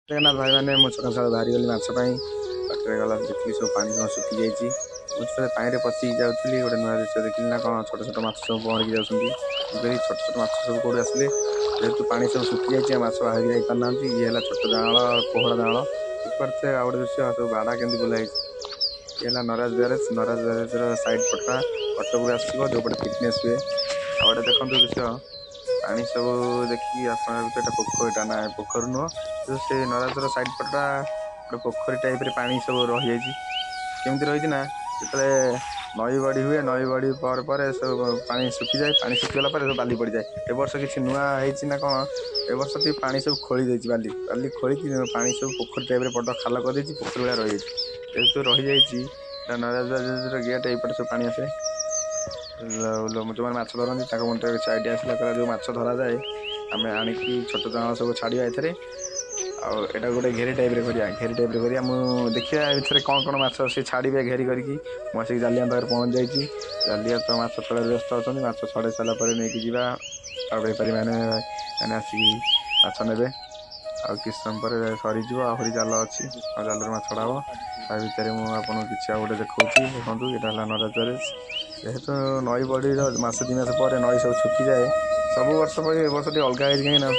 ଜଗନ୍ନାଥ ଭାଇମାନେ, ମୁଁ ସକାଳୁ ସକାଳୁ ବାହାରିଗଲି ମାଛ ପାଇଁ। ବାଟରେ ଗଲା ଦେଖିଲି ସବୁ ପାଣି ସବୁ ଶୁଖିଯାଇଛି। ମୁଁ ଯେତେବେଳେ ପାଣିରେ ପଶିକି ଯାଉଥିଲି, ଗୋଟେ ନୂଆ ଦୃଶ୍ୟ ଦେଖିଲି ନା କ'ଣ, ଛୋଟ ଛୋଟ ମାଛ ସବୁ ପହଁରିକି ଯାଉଛନ୍ତି। ମୁଁ କହିଲି, ଛୋଟ ଛୋଟ ମାଛ ସବୁ କେଉଁଠୁ ଆସିଲେ? ଯେହେତୁ ପାଣି ସବୁ ଶୁଖିଯାଇଛି ଆଉ ମାଛ ବାହାରିକି ଯାଇପାରୁନାହାନ୍ତି। ଇଏ ହେଲା ଛୋଟ ଯାଆଁଳ, ପୋହଳା ଯାଆଁଳ ଦେଖିପାରୁଥିବେ। ଆଉ ଗୋଟେ ଦୃଶ୍ୟ, ସବୁ ବାଡ଼ା କେମିତି ବୁଲା ହେଇଛି। ଇଏ ହେଲା ନରାଜ ବ୍ୟାରେଜ। ନରାଜ ବ୍ୟାରେଜର ସାଇଡ୍ ପଟଟା କଟକରୁ ଆସିବ, ଯେଉଁପଟେ ଫିଟନେସ୍ ହୁଏ। ଆଉ ଗୋଟେ ଦେଖନ୍ତୁ ଦୃଶ୍ୟ, ପାଣି ସବୁ ଦେଖିକି ଆପଣ ଭାବୁଥିବେ ଏଇଟା ପୋଖରୀଟା। ନା, ପୋଖରୀ ନୁହଁ। କିନ୍ତୁ ସେ ନରାଜର ସାଇଡ୍ ପଟଟା ଗୋଟେ ପୋଖରୀ ଟାଇପ୍ରେ ପାଣି ସବୁ ରହିଯାଇଛି। କେମିତି ରହିଛି ନା, ଯେତେବେଳେ ନଈ ବଢ଼ି ହୁଏ, ନଈ ବଢ଼ି ପରେ ପରେ ସବୁ ପାଣି ଶୁଖିଯାଏ। ପାଣି ଶୁଖିଗଲା ପରେ ସବୁ ବାଲି ପଡ଼ିଯାଏ। ଏ ବର୍ଷ କିଛି ନୂଆ ହେଇଛି ନା କ'ଣ, ଏ ବର୍ଷ ଟିକେ ପାଣି ସବୁ ଖୋଳି ଦେଇଛି। ବାଲି ବାଲି ଖୋଳିକି ପାଣି ସବୁ ପୋଖରୀ ଟାଇପ୍ରେ ବଡ଼ ଖାଲ କରିଦେଇଛି, ପୋଖରୀ ଭଳିଆ ରହିଯାଇଛି। ଯେହେତୁ ରହିଯାଇଛି, ଏଇଟା ନରାଜ ବ୍ୟାରେଜର ଗେଟ୍, ଏଇପଟେ ସବୁ ପାଣି ଆସେ। ଯେଉଁମାନେ ମାଛ ଧରନ୍ତି, ତାଙ୍କ ମୁଣ୍ଡରେ କିଛି ଆଇଡ଼ିଆ ଆସିଲା। କହିଲା, ଯେଉଁ ମାଛ ଧରାଯାଏ, ଆମେ ଆଣିକି ଛୋଟ ଯାଆଁଳ ସବୁ ଛାଡ଼ିବା ଏଥିରେ, ଆଉ ଏଇଟା ଗୋଟେ ଘେରି ଟାଇପ୍ରେ କରିବା, ଘେରି ଟାଇପ୍ରେ କରିବା। ମୁଁ ଦେଖିବା ଏଥିରେ କ'ଣ କ'ଣ ମାଛ ସେ ଛାଡ଼ିବେ ଘେରି କରିକି। ମୁଁ ଆସିକି ଜାଲିଆ ପାଖରେ ପହଞ୍ଚି ଯାଇଛି। ଜାଲିଆ ତ ମାଛ ଛଡ଼ାରେ ବ୍ୟସ୍ତ ଅଛନ୍ତି। ମାଛ ଛଡ଼େଇ ସାରିଲା ପରେ ନେଇକି ଯିବା, ଆଉ ବେପାରୀମାନେ ମାନେ ଆସିକି ମାଛ ନେବେ। ଆଉ କିଛି ସମୟ ପରେ ସରିଯିବ। ଆହୁରି ଜାଲ ଅଛି, ଆଉ ଜାଲରୁ ମାଛ ଛଡ଼ା ହେବ। ତା ଭିତରେ ମୁଁ ଆପଣଙ୍କୁ କିଛି ଆଉ ଗୋଟେ ଦେଖାଉଛି, ଦେଖନ୍ତୁ। ଏଇଟା ହେଲା ନରାଜ ବ୍ୟାରେଜ। ଯେହେତୁ ନଈ ବଢ଼ିର ମାସେ 2 ମାସ ପରେ ନଈ ସବୁ ଶୁଖିଯାଏ, ସବୁ ବର୍ଷ ପରି ଏ ବର୍ଷ ଟିକେ ଅଲଗା ହେଇଛି। କାହିଁକିନା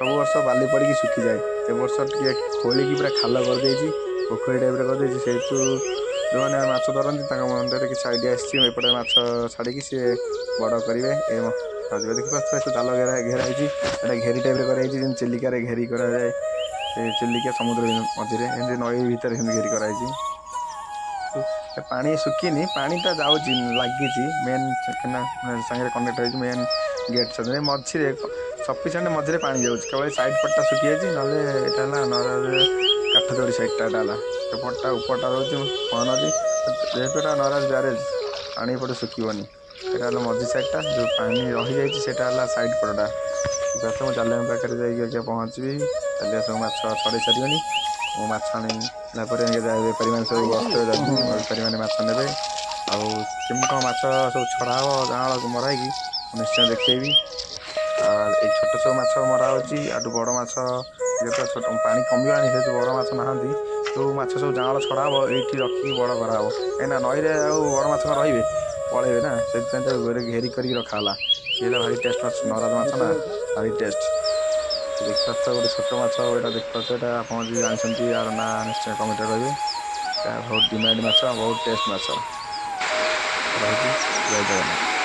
ସବୁ ବର୍ଷ ବାଲି ପଡ଼ିକି ଶୁଖିଯାଏ, ଏ ବର୍ଷ ଟିକେ ଖୋଳିକି ପୁରା ଖାଲ କରିଦେଇଛି, ପୋଖରୀ ଟାଇପ୍ର କରିଦେଇଛି। ସେଇଠୁ ଯେଉଁମାନେ ମାଛ ଧରନ୍ତି, ତାଙ୍କ ମୁଣ୍ଡରେ କିଛି ଆଇଡ଼ିଆ ଆସିଛି। ଏପଟେ ମାଛ ଛାଡ଼ିକି ସିଏ ବଡ଼ କରିବେ। ଏ ଦେଖିପାରୁଥିବେ, ସେ ଜାଲ ଘେରା ଘେରା ହେଇଛି। ଏଇଟା ଘେରି ଟାଇପ୍ର କରାଯାଇଛି, ଯେମିତି ଚିଲିକାରେ ଘେରି କରାଯାଏ। ସେ ଚିଲିକା ସମୁଦ୍ର ମଝିରେ ଏମିତି ନଈ ଭିତରେ ସେମିତି ଘେରି କରାଯାଇଛି। ପାଣି ଶୁଖିନି, ପାଣିଟା ଯାଉଛି, ଲାଗିଛି ମେନ୍ ସାଙ୍ଗରେ କନେକ୍ଟ ହେଇଛି ମେନ୍ ଗେଟ୍ ସାଙ୍ଗରେ। ମଝିରେ ସଫିସିଏଣ୍ଟ ମଝିରେ ପାଣି ଯାଉଛି, କେବଳ ସାଇଡ଼୍ ପଟଟା ଶୁଖିଯାଇଛି। ନହେଲେ ଏଇଟା ହେଲା ନରାଜ କାଠଯୋଡ଼ି ସାଇଡ଼୍ଟା। ଏଇଟା ହେଲା ଏପଟଟା, ଉପରଟା ରହୁଛି ମହାନଦୀ। ଯେହେତୁ ଏଇଟା ନରାଜ ବ୍ୟାରେଜ, ପାଣି ଏପଟେ ଶୁଖିବନି। ଏଇଟା ହେଲା ମଝି ସାଇଡ଼୍ଟା, ଯେଉଁ ପାଣି ରହିଯାଇଛି ସେଇଟା ହେଲା ସାଇଡ଼୍ ପଟଟା। ମୁଁ ଜାଲିଆ ପାଖରେ ଯାଇକି ଆଜ୍ଞା ପହଞ୍ଚିବି। ଜାଲିଆ ସବୁ ମାଛ ଛଡ଼େଇ ସାରିବେଣି। ମୁଁ ମାଛ ଆଣିଲା ପରେ ବେପାରୀମାନେ ସବୁ ବସ୍ତାରେ ଯାଉଛନ୍ତି, ବେପାରୀମାନେ ମାଛ ନେବେ। ଆଉ କେମିତି କ'ଣ ମାଛ ସବୁ ଛଡ଼ା ହେବ, ଯାଆଁଳ ମରା ହେଇକି, ମୁଁ ନିଶ୍ଚୟ ଦେଖେଇବି। ଆଉ ଏଇ ଛୋଟ ସବୁ ମାଛ ମରା ହେଉଛି। ଆଠୁ ବଡ଼ ମାଛ ଯେତେବେଳେ ଛୋଟ ପାଣି କମିଗଲାଣି, ସେହେତୁ ବଡ଼ ମାଛ ନାହାନ୍ତି। ଯେଉଁ ମାଛ ସବୁ ଯାଆଁଳ ଛଡ଼ା ହେବ, ଏଇଠି ରଖିକି ବଡ଼ କରାହେବ। କାହିଁକିନା ନଈରେ ଆଉ ବଡ଼ ମାଛ କ'ଣ ରହିବେ? ପଳେଇବେ ନା। ସେଥିପାଇଁ ତାକୁ ଘେରି କରିକି ରଖା ହେଲା। ଇଏ ହେଲା ଭାରି ଟେଷ୍ଟ ମାଛ, ନରାଜ ମାଛ ନା ଭାରି ଟେଷ୍ଟ। ଦେଖିପାରୁଥିବ ଗୋଟେ ଛୋଟ ମାଛ ଏଇଟା, ଦେଖିପାରୁଥିବେ ଏଇଟା। ଆପଣ ଯଦି ଜାଣିଛନ୍ତି ୟାର ନାଁ, ନିଶ୍ଚୟ କମେଣ୍ଟରେ କହିବେ। ଏଇଟା ବହୁତ ଡିମାଣ୍ଡ ମାଛ, ବହୁତ ଟେଷ୍ଟ ମାଛ। ରହୁଛି, ଜୟ ଜଗନ୍ନାଥ।